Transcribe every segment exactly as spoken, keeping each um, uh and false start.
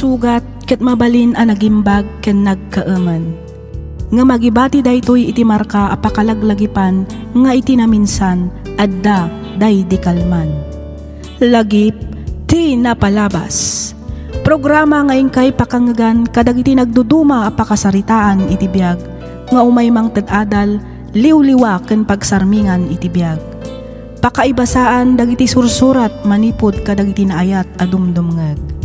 Sugat ket mabalin a nagimbag ken nagkaemen. Ngem agibati daytoy iti marka a pakalaglagipan nga iti naminsan, adda daydi kalman. Lagip ti napalabas. Programa nga inkay pakangngegan kadagiti nagduduma a pakasaritaan iti biag nga umay mangted adal, liwliwa ken pagsarmingan iti biag. Pakaibasaan dagiti sursurat manipud kadagiti naayat a dumdumngeg.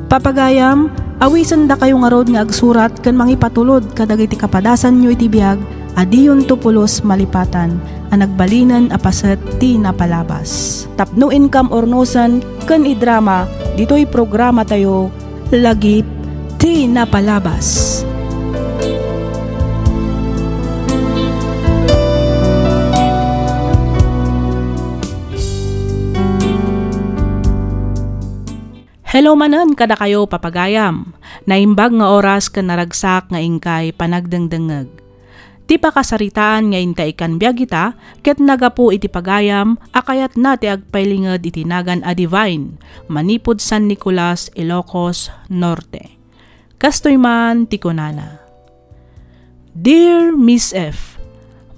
Papagayam, awisendakayo ngarud nga agsurat ken mangipatulod kadagiti kapadasanyo iti biag a diyonto pulos malipatan a nagbalinen a paset ti napalabas. Tapno inkam urnosen ken idrama ditoy programatayo, Lagip ti Napalabas. Hello manen kadakayo, papagayam. Naimbag nga oras ken naragsak nga inkay panagdengdengngeg. Ti pakasaritaan nga inta ikkan biag ita ket nagapu iti pagayam a kayatna ti agpailinged iti nagan a Divine manipud San Nicolas, Ilocos Norte. Kastoy man ti kunana, "Dear Miss F,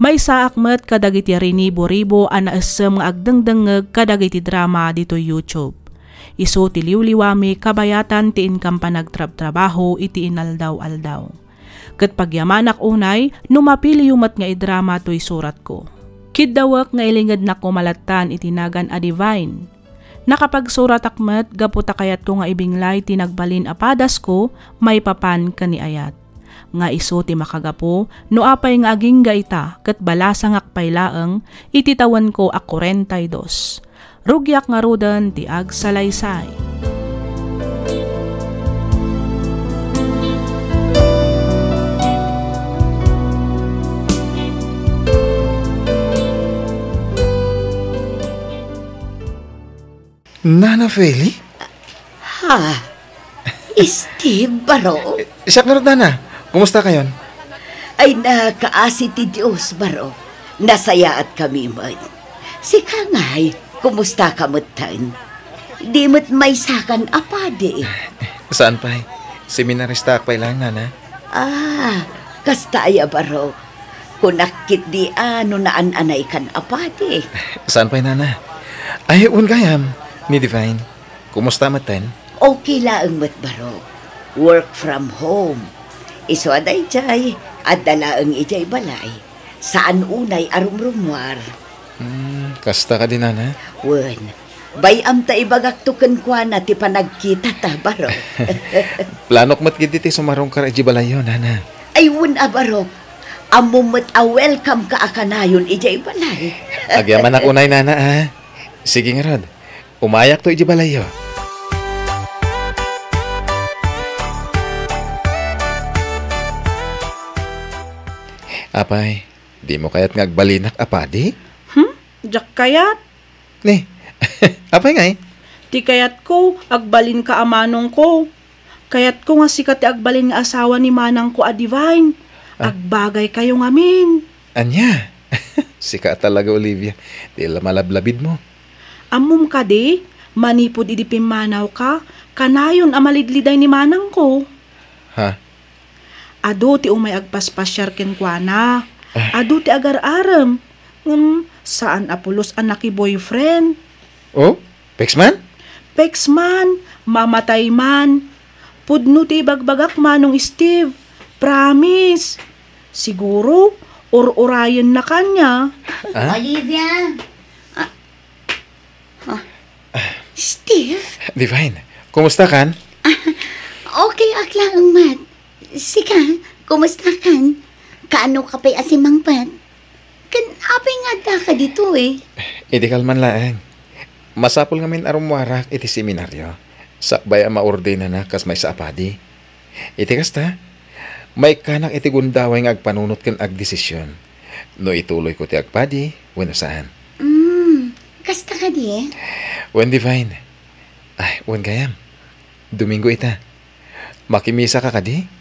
maysaak met kadagiti rinibo-ribo a naessem nga agdengdengngeg kadagiti drama ditoy YouTube. Isu ti liwliwami kabayatan ti inkam panagtrabtrabaho iti inaldaw-aldaw. Ket pagyamanak unay no mapiliyo met nga idrama toy suratko. Kiddawek nga ilingednak koma lattan iti nagan a Divine. Nakapagsuratak met gapu ta kayatko nga ibinglay ti nagbalin a padasko maipapan ken ni ayat. Nga isu ti makagapu no apay nga agingga ita ket balasangak pay laeng iti tawenko a kuarenta y dos. Rugiak ngaruden ti agsalaysay." Nana Feli? Ha? Steve, baro? Siak ngarud, Nana. Kumusta kayon? Ay, nakaasi ti Dios, baro. Nasayaat kami met. Sika ngay, kumusta ka metten? Di met maysakan a padi. Saan pay? Seminaristaak pay laeng, Nana. Ah, kasta aya, baro. Kunak ketdi a no naan-anaykan a padi. Saan pay, Nana? Ay, wen gayam, ni Divine. Kumusta metten? Okay laeng met, baro. Work from home. Isu a daydiay, adda laeng idiay balay. Saan unay a rumrumuar. Hmm, kasta kadi, Nana? Wen, bay-am ta ibagakto kenkuana ti panagkitata, baro. Planok met ketdi ti sumarungkar idiay balayyo, Nana. Ay, wen a, baro. Ammom met a welcome ka a kanayon idiay balay. Agyamanak unay, Nana, a. Sige ngarud. Umayakto idiay balayyo. Apay, dimo kayat nga agbalinak a padi? Hmm? Diak kayat. Ni, apay ngay? Ti kayatko, agbalinka a manongko. Kayatko nga sika ti agbalin nga asawa ni manangko a Divine. Ah. Agbagaykayo ngamin. Ania? Sika a talaga, Olivia. Ti la malablabidmo. Ammom kadi, manipud idi pimmanawka, kanayon a malidliday ni manangko. Ha? Adu ti umay agpaspasiar kenkuana. Ah. Adu ti agar-arem. Ngem, saan a pulos a naki-boyfriend. Oh? Pex man? Pex man, mamatay man. Pudno ti ibagbagak, Manong Steve. Promise. Siguro, ur-urayenna kaniak. Ah? Olivia! Ah, ah. Steve? Divine, kumusta kan? Ah, okay ak laeng met. Sika, kumusta kan? Kaano ka pay a simangpet? Ken apay nga addaka ditoy? Idi kalman laeng. Masapul ngamin a rummuarak iti seminaryo, sakbay a maordinanak kas maysa a padi. Iti kasta, maikkanak iti gundaway nga agpanunot ken agdesision no ituloyko ti agpadi wenno saan. Mm, kasta kadi? Wen, Divine. Ay, wen gayam. Domingo ita. Makimisaka kadi?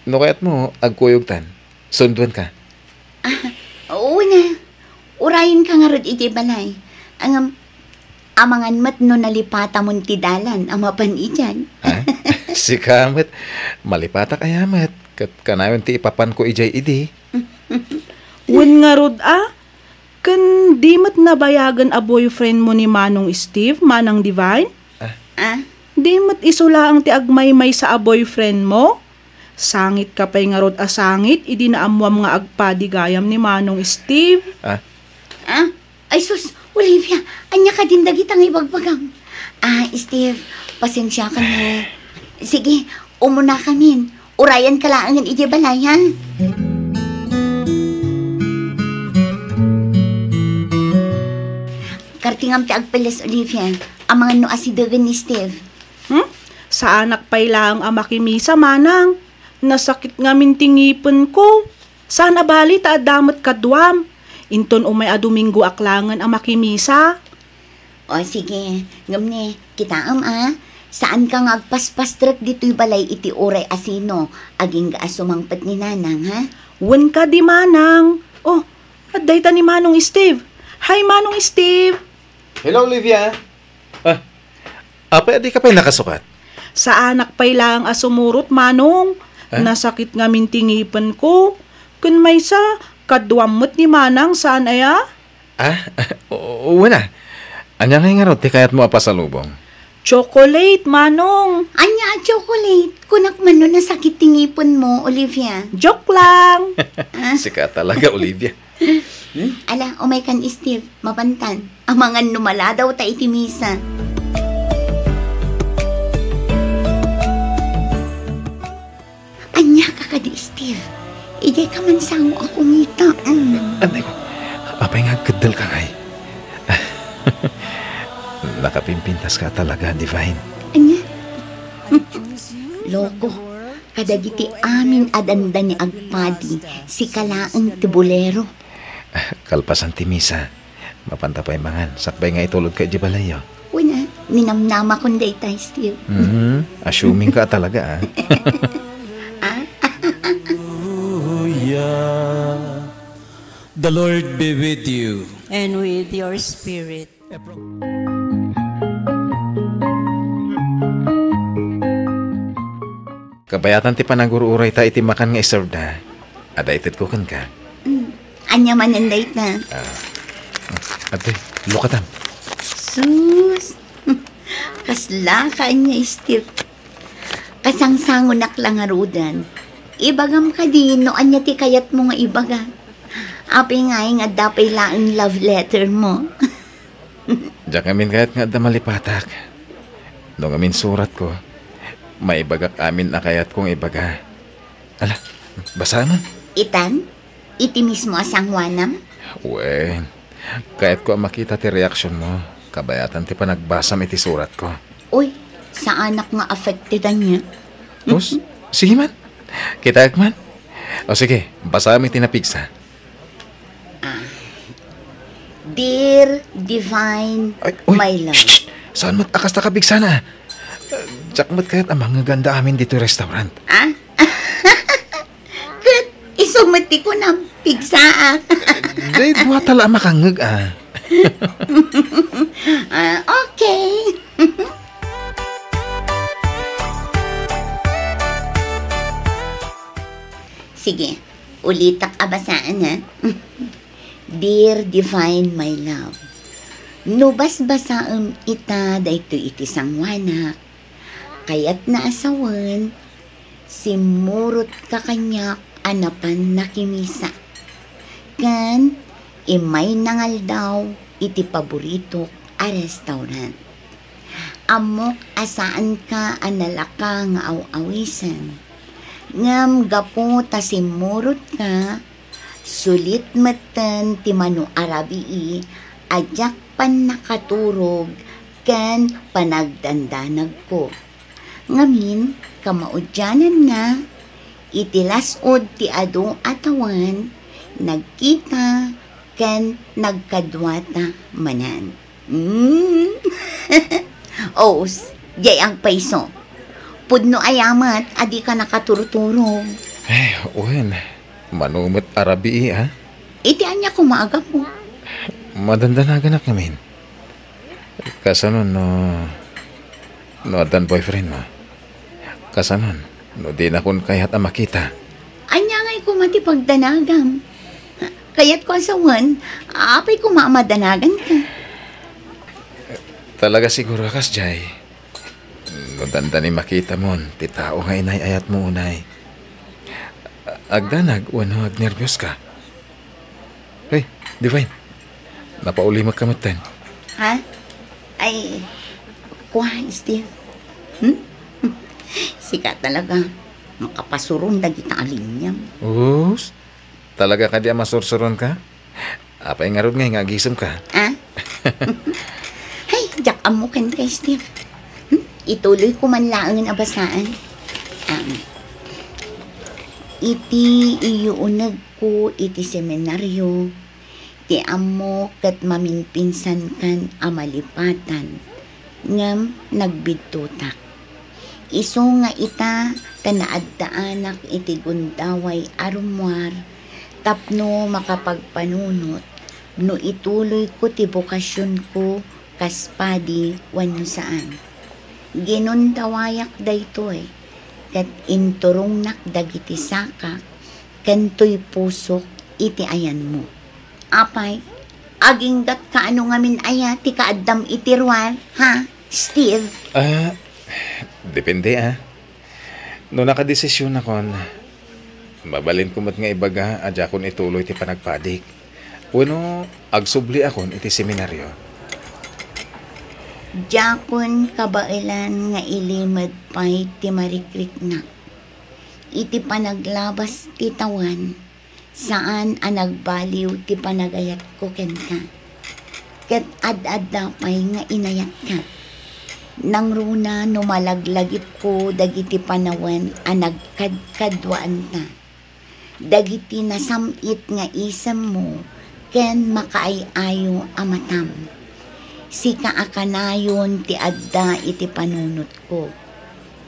No kayatmo, agkuyogtan. Sunduanka. Ah, wen a. Urayenka ngarud idiay balay. Ngem, amangan met no nalipatamon ti dalan a mapan idiay. Ha? Sika met, malipatak aya met, ket kanayon ti ipapanko idiay idi. Wen ngarud a, ken di met nabayagen a boyfriend mo ni Manong Steve, Manang Divine? Ah? Di met isu laeng ti agmaymaysa a boyfriend mo? Sangit ka pay ngarud a sangit idi naammuam nga agpadi gayam ni Manong Steve. Ah? Ah? Ay sus, Olivia, ania kadin dagita nga ibagbagam? Ah, Steve, pasensiakan mo. Sige, umunakamin. Urayanka laengen idiay balay, ha? Kartingam ti agpeles, Olivia. Amangan no asidegen ni Steve. Hmm? Saanak pay laeng a makimisa, Manang. Nasakit ngamin ti ngipenko. Saan a bali ta adda met kaduam. Inton umay a Domingoak laengen a makimisa. O, sige. Ngem ne, kitaem, a. Saanka nga agpaspastrek ditoy balay iti uray asino, agingga a sumangpet ni Nanang, ha? Wen kadi, Manang. O, adda ita ni Manong Steve. Hi, Manong Steve. Hello, Olivia. Ah, apay a dika pay nakasukat? Saanak pay laeng a sumurot, Manong. Ah? Nasakit ngamin ti ngipenko. Ken maysa, kaduam met ni Manang, saan aya? Ah, o-, wen a. Ania ngay ngarud ti kayatmo a pasalubong? Chocolate, Manong. Ania a chocolate? Kunak man no nasakit ti ngipenmo, Olivia. Joke lang. Ah. Sika talaga, Olivia. Hmm? Ala, umaykan, Steve. Mapantan. Amangan no maladaw ta iti misa. Ania ka kadi, Steve? Idiay ka man sango a kumita. Mm. Anay ko, apay nga agkeddel ka ngay? Nakapimpintas ka talaga, Divine. Ania? Loko, kadagiti amin a dandani agpadi, sika laeng ti bolero. Kalpasan ti misa, mapanta pay mangan, sakbay nga itulodka idiay balayyo. Wen a, ninamnamakon dayta, Steve. Mhm. Assuming ka talaga, ah. Ah? Hallelujah. The Lord be with you. And with your spirit. Kabayatan ti panagur-urayta iti makan nga iserveda. Adda itedko kenka. Mm. Ania manen dayta? Ah. Ate, lukatam. Sus! Kasla ka ania, Steve. Kasangsangonak la ngaruden. Ibagam kadi no ania ti kayatmo nga ibaga. Apay ngay nga adda pay laeng love letter mo? Diak ngamin kayat nga adda malipatak. No ngamin suratko, maibagak amin a kayatko nga ibaga. Ala, basaem. Itan? Iti mismo a sangoanam? Wen, kayatko a makita ti reaksionmo, kabayatan ti panagbasam iti suratko. Uy, saanak nga affected ania. Us, sige man. Kitaek man. O sige, basaem iti napigsa. Ah. Dear Divine, Ay, uy, my love. Shh, shh. Saan met a kasta kapigsana? Diak met kayat a mangngeganda amin ditoy restaurant. Ah? Ket isu met ti kunam, pigsaak. Dayta dua ta la a makangngeg, ah. Ah, okay. Sige, ulitak a basaen, ha? Dear Divine, my love, no basbasaem ita daytoy iti sangoanak, kayatna a sawen, simmurotka kaniak a napan nakimisa, ken immay nangaldaw iti paboritok a restaurant. Ammok a saanka a nalaka nga aw-awisen, ngem gapu ta simmurotka, sulit metten ti mano a rabii a diak pannakaturog ken panagdandanagko. Ngamin, kamaudiananna, iti las-ud ti adu a tawen, nagkita ken nagkaduata manen. Mm. Os, diay agpayso. Pudno aya met a dika nakaturturog. Ay, wen, mano met a rabii, a? Iti ania koma a gapu? Madandanaganak ngamin. Kasano no, no addan boyfriend mo? Kasanon, no dinakon kayat a makita? Ania ngay koma ti pagdanagam? Kayatko a sawen, apay koma a madanaganka? Talaga siguro a kasdiay. No dandani makitamon ti tao nga inay-ayatmo unay, agdanag wenno agnerbios ka? Hey, Divine, napaulimekka metten. Ha? Ay, kua, Steve. Hmm? Sika talaga, makapasuron dagita a liniam. Us, talaga kadi a masursuron ka? Apay ngarud ngay nga agisem ka? Ah? Hay, diak ammo kenka, Steve. Hmm? Ituloy ko man laengen a basaan. Ah, iti iyuunegko iti seminario, ti ammo ket maminpinsankan a malipatan, ngem nagbidtotak. Isu nga ita ta naaddaanak iti gundaway a rummuar tapno makapagpanunot no ituloyko ti bokasionko kas padi wenno saan. Ginundawayak daytoy ket inturongnak dagiti sakak ken toy pusok iti ayanmo. Apay, aginggatka a no ngamin aya ti kaaddam iti ruar, ha, Steve? Ah, depende, ah. No nakadesisionakon, mabalinko met nga ibaga a diakon ituloy ti panagpadik. Wenno agsubliakon iti seminario. Diakon kabaelan nga ilimed pay ti marikriknak. Iti panaglabas ti tawen, saan a nagbaliw ti panagayatko kenka. Ket ad-adda pay nga inayatka. Nangruna no malaglagipko dagiti panawen a nagkadkaduaanta, dagiti nasam-it nga isemmo ken makaay-ayo a matam. Sika a kanayon ti adda iti panunotko.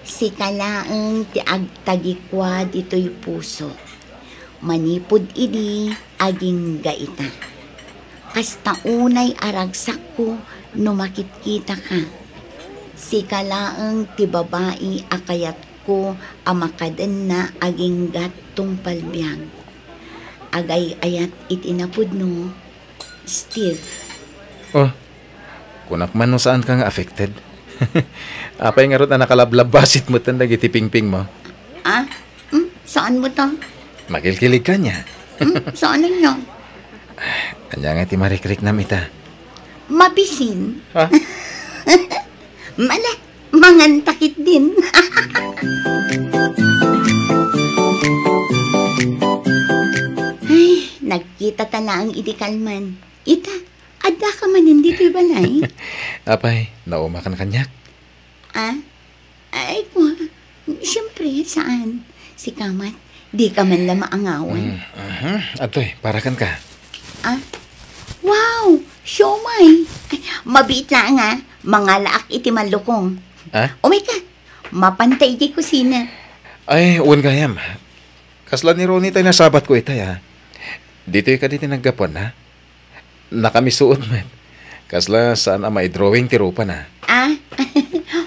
Sika laeng ti agtagikua ditoy puso. Manipud idi, agingga ita. Kasta unay a ragsakko no makitkitaka. Sika laeng ti babai a kayatko a makadenna agingga tungpal biag. Agay-ayat iti napudno, Steve. Oh, kunak man no saan ka nga affected. Apay ngarud a nakalablabbasit metten dagiti pingpingmo? Ah? Hmm? Saan mo ta? Makilkilig ka nia. Hmm? Saan ania? Ania nga ti marikriknam ita? Mabisin. Ha? Mala, mangantakit din. Ay, nagkita ta laeng idi kalman. Ita, adda ka manen ditoy balay? Apay, naumakan kaniak? Ah? Ay, kua, siyempre, saan? Sika met, di ka man la maangawan. Mm, mhm. Adtoy, para kenka. Ah? Wow! Siomay! Ay, mabiit laeng, ah. Mangalaak iti mallukong. Ah? Umay ka, mapanta idiay kusina. Ay, wen gayam. Kasla ni Ronnie tay nasabatko itay, ah. Ditoy kadi ti naggapuan, ah? Nakamisuot met. Kasla saan a maidrawing ti rupana. Ah?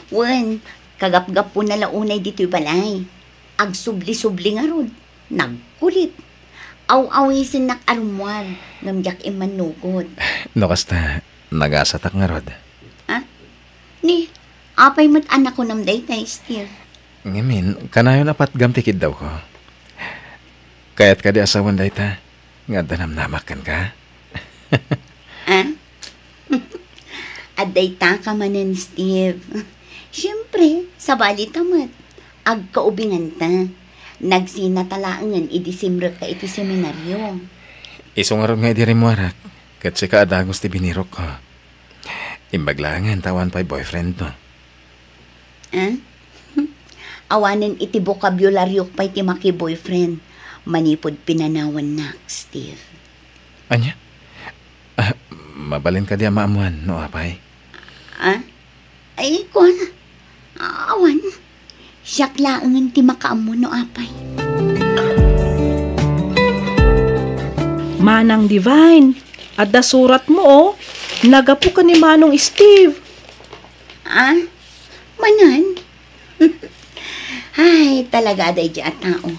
Wen, kagapgapuna la unay ditoy balay. Agsubli-subli ngarud. Nagkulit. Aw-awisennak a rummuar, ngem diak immannukot. No kasta, nagasatak ngarud. Ah? Ni, apay met a nakunam dayta, Steve? Ngamin, kanayon a patgam ti kiddawko. Kayat kadi a sawen dayta nga adda namnamak kenka? Ah? Adda ita ka manen, Steve. Siyempre, sabali ta met. Agkaubinganta. Nagsina ta laengen idi simrekka iti seminario. Isu ngarud nga idi rimmuarak, ket sika a dagus ti binirokko. Imbag laengen ta awan pay boyfriendmo. Ah? Awanen iti bokabularyo pay ti maki-boyfriend manipud pinanawannak, Steve. Ania? Ah, mabalin kadi a maammuan no apay? Ah? Ay, kuana. Awan. Siak laengen ti makaammo no apay. Manang Divine, adda suratmo, oh. Nagapu ken ni Manong Steve. Ah? Manen? Ay, talaga a daydi a tao.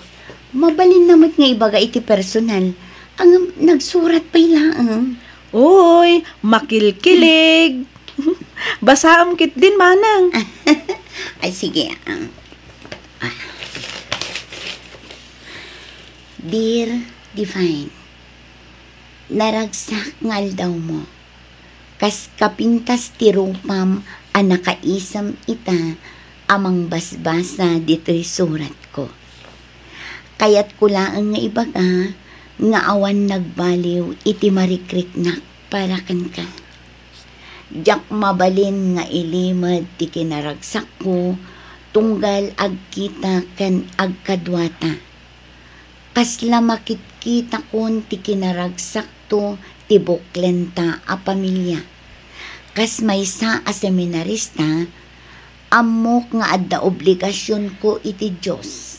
Mabalinna met nga ibaga iti personal. Ngem nagsurat pay laeng. Uy, makilkilig. Basaam ketdin, manang. Ay, sige, ah. Ah. Dear Divine, naragsak nga aldawmo. Kas kapintas ti rupam a nakaisem ita a mangbasbasa ditoy suratko. Kayatko laeng nga ibaga nga awan nagbaliw iti marikriknak para kenka. Diak mabalin nga ilimed ti kinaragsakko tunggal agkita ken agkaduata. Kasla makitkitakon ti kinaragsakto ti buklenta a pamilia. Kas maysa a seminarista, ammok nga adda obligasionko iti Dios.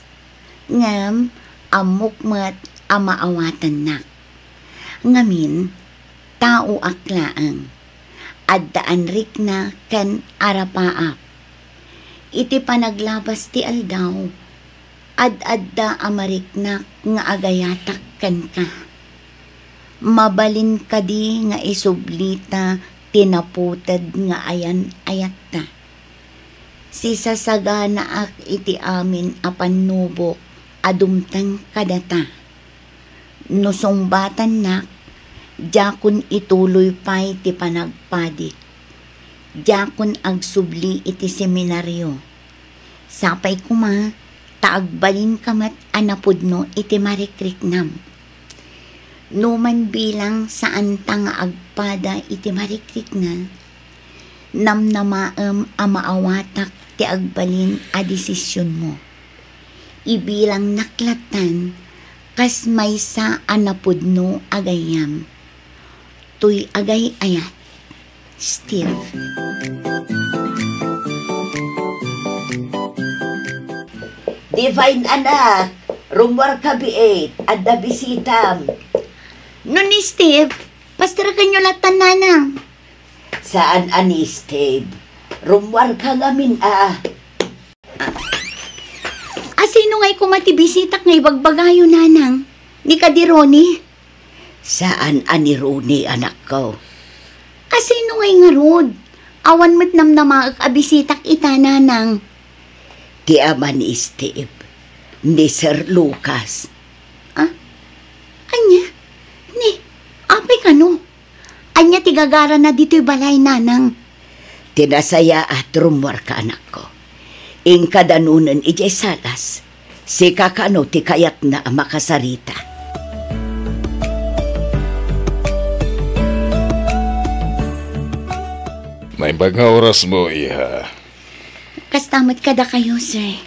Ngem ammok met a maawatannak. Ngamin, taoak laeng. Adda anrikna ken arapaap. Iti panaglabas ti aldaw, ad-adda a mariknak nga agayatak kenka. Mabalin kadi nga isublita ti naputed nga ayan-ayatta? Sisasaganaak iti amin a pannubok a dumteng kadata. No sungbatannak, diakon ituloy pay ti panagpadik. Diakon agsubli iti seminario. Sapay koma ta agbalinka met a napudno iti marikriknam. Numan bilang saanta nga agpada iti marikrikna, namnamaem a maawatak ti agbalin a desisionmo. Ibilangnak lattan kas maysa a napudno a gayyem. Toy agay-ayat, Steve. Divine anak, rummuarka biit, adda bisitam. No ni Steve, pastirakenyo lattan, nanang. Saan a ni Steve. Rummuarka ngamin a. A sino ngay koma ti bisitak nga ibagbagayo, nanang? Ni kadi Ronnie? Saan a ni Ronnie, anakko. A sino ngay ngarud? Awan met namnamaek a bisitak ita, nanang. Ti ama ni Steve, ni Sir Lucas. Ah? Ania? Ni, apay kano? Ania ti gagarana ditoy balay, nanang? Ti nasayaat, rummuarka, anakko. Inka danonen idiay salas. Sika kano ti kayatna a makasarita. Naimbag nga orasmo, iha. Kasta met kadakayo, sir.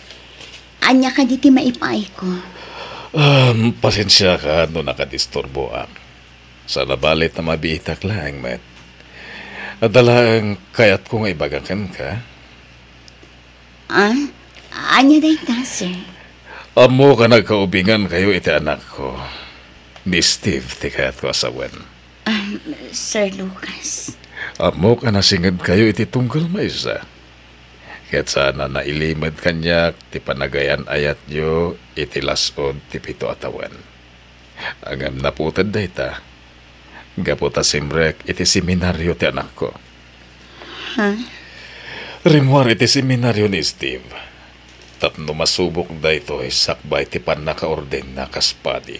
Ania kadi ti maipaayko? Um, pasensiaka no nakadisturboak. Saan a bale ta mabiitak laeng met. Adda laeng kayatko nga ibaga kenka. Ah? Ania dayta, sir? Ammok a nagkaubingankayo iti anakko. Ni Steve ti kayatko a sawen. Ah, Sir Lucas. Ammok a nasingedkayo iti tunggal maysa. Ket saan a nailimed kaniak ti panagayan-ayatyo iti las-ud ti pito a tawen. Ngem naputed dayta, gapu ta simrek iti seminario ti anakko. Ha? Rimmuar iti seminario ni Steve tapno masubok daytoy sakbay ti pannakaordenna kas padi.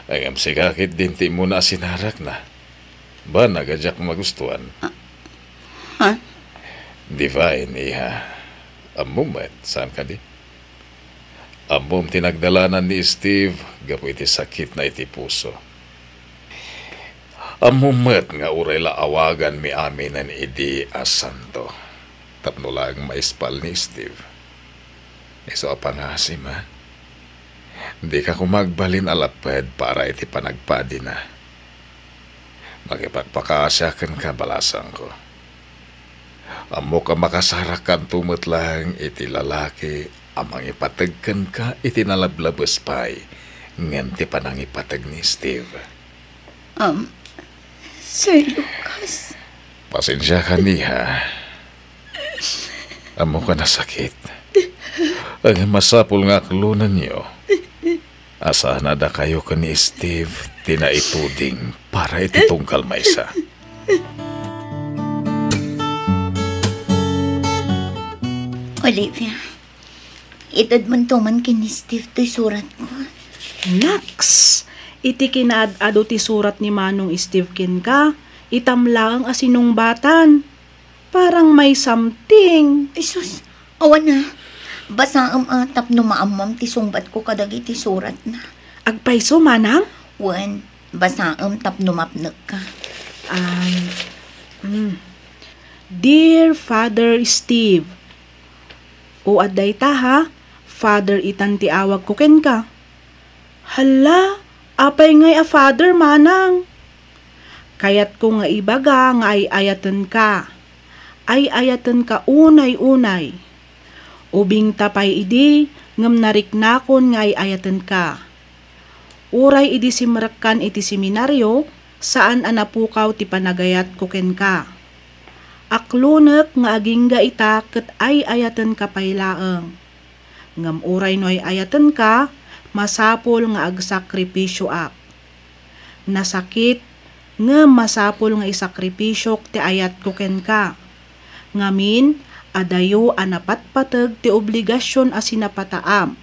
Ngem sika ketdin ti immuna a sinarakna. Banag a diak magustuan. Ah, ha? Divine, iha. Ammom met, saan kadi? Ammom ti nagdalanan ni Steve gapu iti sakitna iti puso. Ammom met nga uray la awaganmi aminen idi a santo tapno laeng maispal ni Steve. Isu a pangasim, a? Dika koma agbalin a lapped para iti panagpadina. Makipagpakaasiak kenka, balasangko. Ammok a makasarakkanto met laeng iti lalaki a mangipateg kenka iti nalablabes pay ngem ti panangipateg ni Steve. Um, Sir Lucas. Pasensiakan, iha. Ammok a nasakit. Ngem masapul nga aklonenyo a saan a dakayo ken ni Steve ti naituding para iti tunggal maysa. Olivia, itedmonto man ken ni Steve toy suratko. Naks! Iti kinaad-adu ti surat ni Manong Steve kenka, itam laeng a sinungbatan. Parang may something. Ay sus, awan a. Basaem a tapno maammom ti sungbatko kadagiti suratna. Agpayso, manang? Wen, basaem tapno mapnekka. Um, mm. Dear Father Steve, o, adda ita, ha? Father itan ti awagko kenka. Hala, apay ngay a Father, manang? Kayatko nga ibaga nga ay-ayatenka. Ay-ayatenka unay-unay. Ubingta pay idi ngem nariknakon nga ay-ayatenka. Uray idi simrekkan iti seminario, saan a napukaw ti panagayatko kenka. Aklonek nga agingga ita ket ay-ayatenka pay laeng. Ngem uray no ay-ayatenka, masapul nga agsakripisioak. Nasakit, ngem masapul nga isakripisiok ti ayatko kenka. Ngamin, adayo a napatpateg ti obligasion a sinapataam.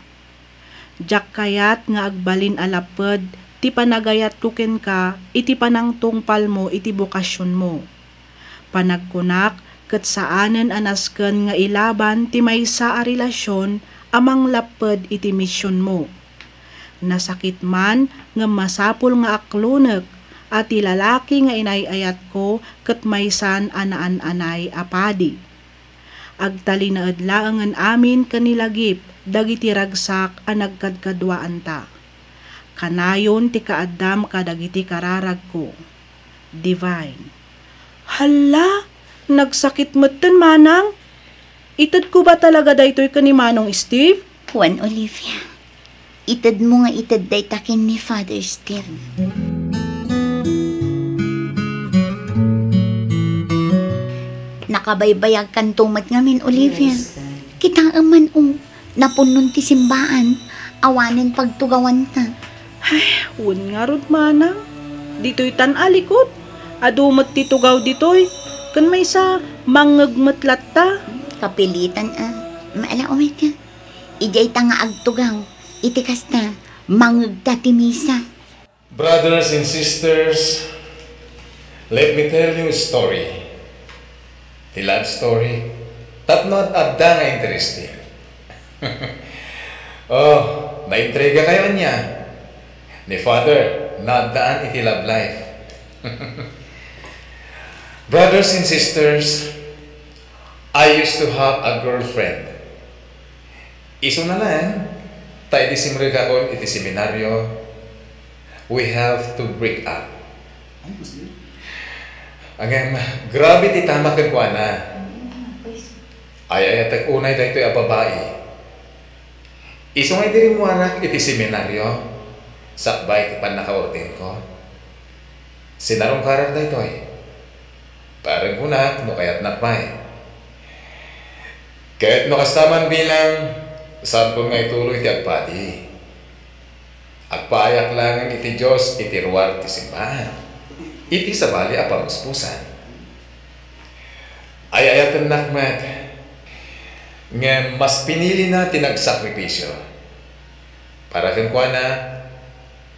Diak kayat nga agbalin a lapped ti panagayatko kenka iti panangtungpalmo iti bokasionmo. Panagkunak ket saanen a nasken nga ilaban ti maysa a relasion a manglapped iti misionmo. Nasakit man ngem masapul nga aklonek a ti lalaki nga inay-ayatko ket maysan a naan-anay a padi. Agtalinaed laengen amin ken ni Lagip dagiti ragsak a nagkadkaduaanta. Kanayon ti kaaddam kadagiti kararagko. Divine. Hala, nagsakit metten, manang. Itedko ba talaga daytoy ken ni Manong Steve? Wen, Olivia. Itedmo nga ited dayta ken ni Father Steve. Nakabaybayagkanto met ngamin, Olivia. Kitaem man, o, napunnon ti simbaan. Awanen pagtugawanta. Ay, wen ngarud, manang. Ditoy tan a likod. Adu met ti tugaw ditoy. Ken maysa, mangngeg met latta. Kapilitan a. Maala, umayka. Idiay ta nga agtugaw. Iti kasta, mangngegta ti misa. Brothers and sisters, let me tell you a story. Ti love story. Tapno ad-adda nga interesting. Oh, naintriga kayo ania? Ni Father, naaddaan iti love life. Brothers and sisters, I used to have a girlfriend. Isuna laeng, ta idi simrekakon iti seminario, we have to break up. Ay, kasi? Ngem, grabe ti tama kenkuana. Ay-ayatek unay daytoy a babai. Isu nga idi rimmuarak iti seminario, sakbay ti pannakaordinko, sinarungkarak daytoy. Parang kunak no kayatnak pay. Ket no kasta man bilang, saankon nga ituloy ti agpadi. Agpaayak laengen iti Dios iti ruar ti simbaan, iti sabali a pamuspusan. Ay-ayatennak met, ngem mas pinilina ti nagsakripisio. Para kenkuana,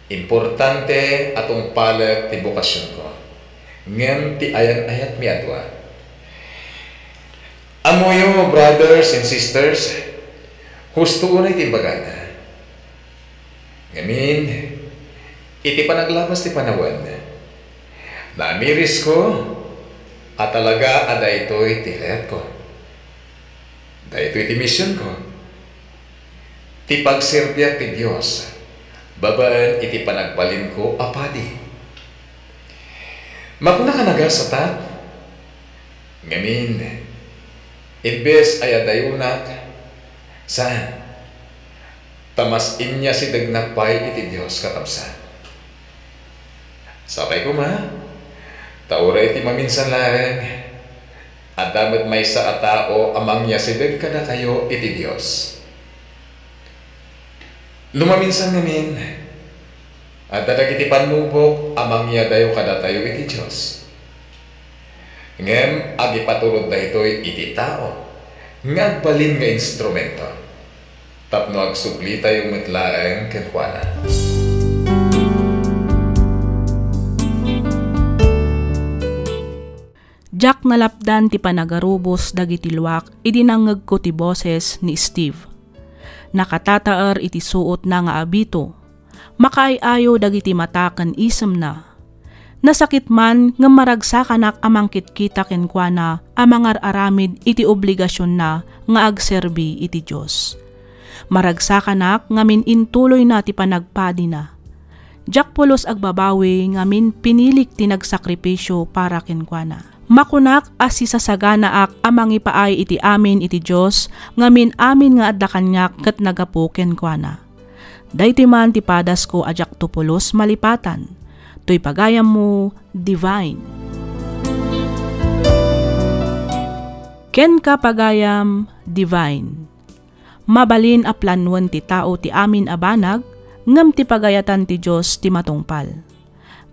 importante a tungpalek ti bokasionko, ngem ti ayan-ayatmi a dua. Ammoyo, brothers and sisters, husto unay ti imbagana. Ngamin, iti panaglabas ti panawen, naamirisko a talaga a daytoy ti kayatko. Daytoy ti misionko. Ti pagserbiak ti Dios babaen iti panagbalinko a padi. Makunak a nagasatak, ngamin, imbes a iyadayonak, saan, ta mas inyasidegnak pay iti Dios, kakabsat. Sapay koma, ta uray iti maminsan laeng, Adda met maysa a tao a mangyasideg kadakayo iti Dios. No maminsan ngamin, adda dagiti pannubok a mangyadayo kadatayo iti Dios. Ngem agipaturod daytoy iti tao nga agbalin nga instrumento tapno agsublitayo met laeng kenkuana. Diak nalapdan ti panagarubos dagiti luak idi nangngegko ti boses ni Steve. Nakatataer iti suotna nga abito. Makaay-ayo dagiti mata ken isemna. Nasakit man ngem maragsakanak a mangkitkita kenkuana a mangar-aramid iti obligasionna nga agserbi iti Dios. Maragsakanak ngamin intuloyna ti panagpadina. Diak pulos agbabawi ngamin pinilik ti nagsakripisio para kenkuana. Makunak a sisasaganaak a mangipaay iti amin iti Dios ngamin amin nga adda kaniak ket nagapu kenkuana. Daytoy man ti padasko a diak to pulos malipatan. Toy pagayammo, Divine. Kenka pagayam, Divine. Mabalin a planoen ti tao ti amin a banag, ngem ti pagayatan ti Dios ti matungpal.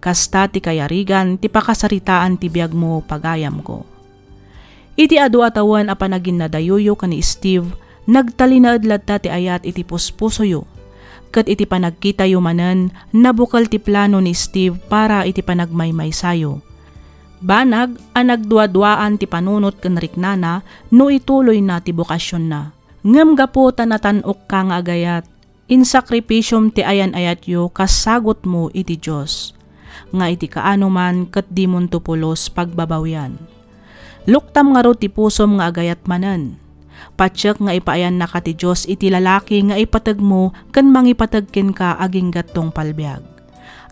Kasta ti kayarigan ti pakasaritaan ti biagmo, pagayamko. Iti adu a tawen a panaginnadayoyo ken ni Steve, nagtalinaed latta ti ayat iti puspusoyo. Ket iti panagkitayo manen, nabukel ti plano ni Steve para iti panagmaymaysayo. Banag a nagduaduaan ti panunot ken riknana no ituloyna ti bokasionna. Ngem gapu ta natan-okka nga agayat, insakripisiom ti ayan-ayatyo kas sagutmo iti Dios, nga iti kaano man ket dimonto pulos pagbabawian. Luktam ngarud ti pusom nga agayat manen. Patiek nga ipaayannaka ti Dios iti lalaki nga ipategmo ken mangipateg kenka agingga't tungpal biag.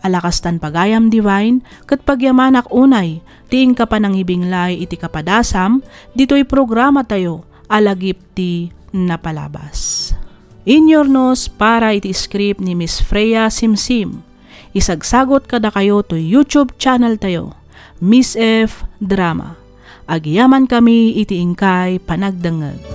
Alakastan pagayam, Divine, ket pagyamanak unay ti inka panangibinglay iti kapadasam ditoy programatayo a Lagip ti Napalabas. Inyurnos para iti script ni Miss Freya Simsim. Isagsagot kadakayo toy YouTube channel tayo, Miss F Drama. Agyamankami iti inkay panagdengngeg.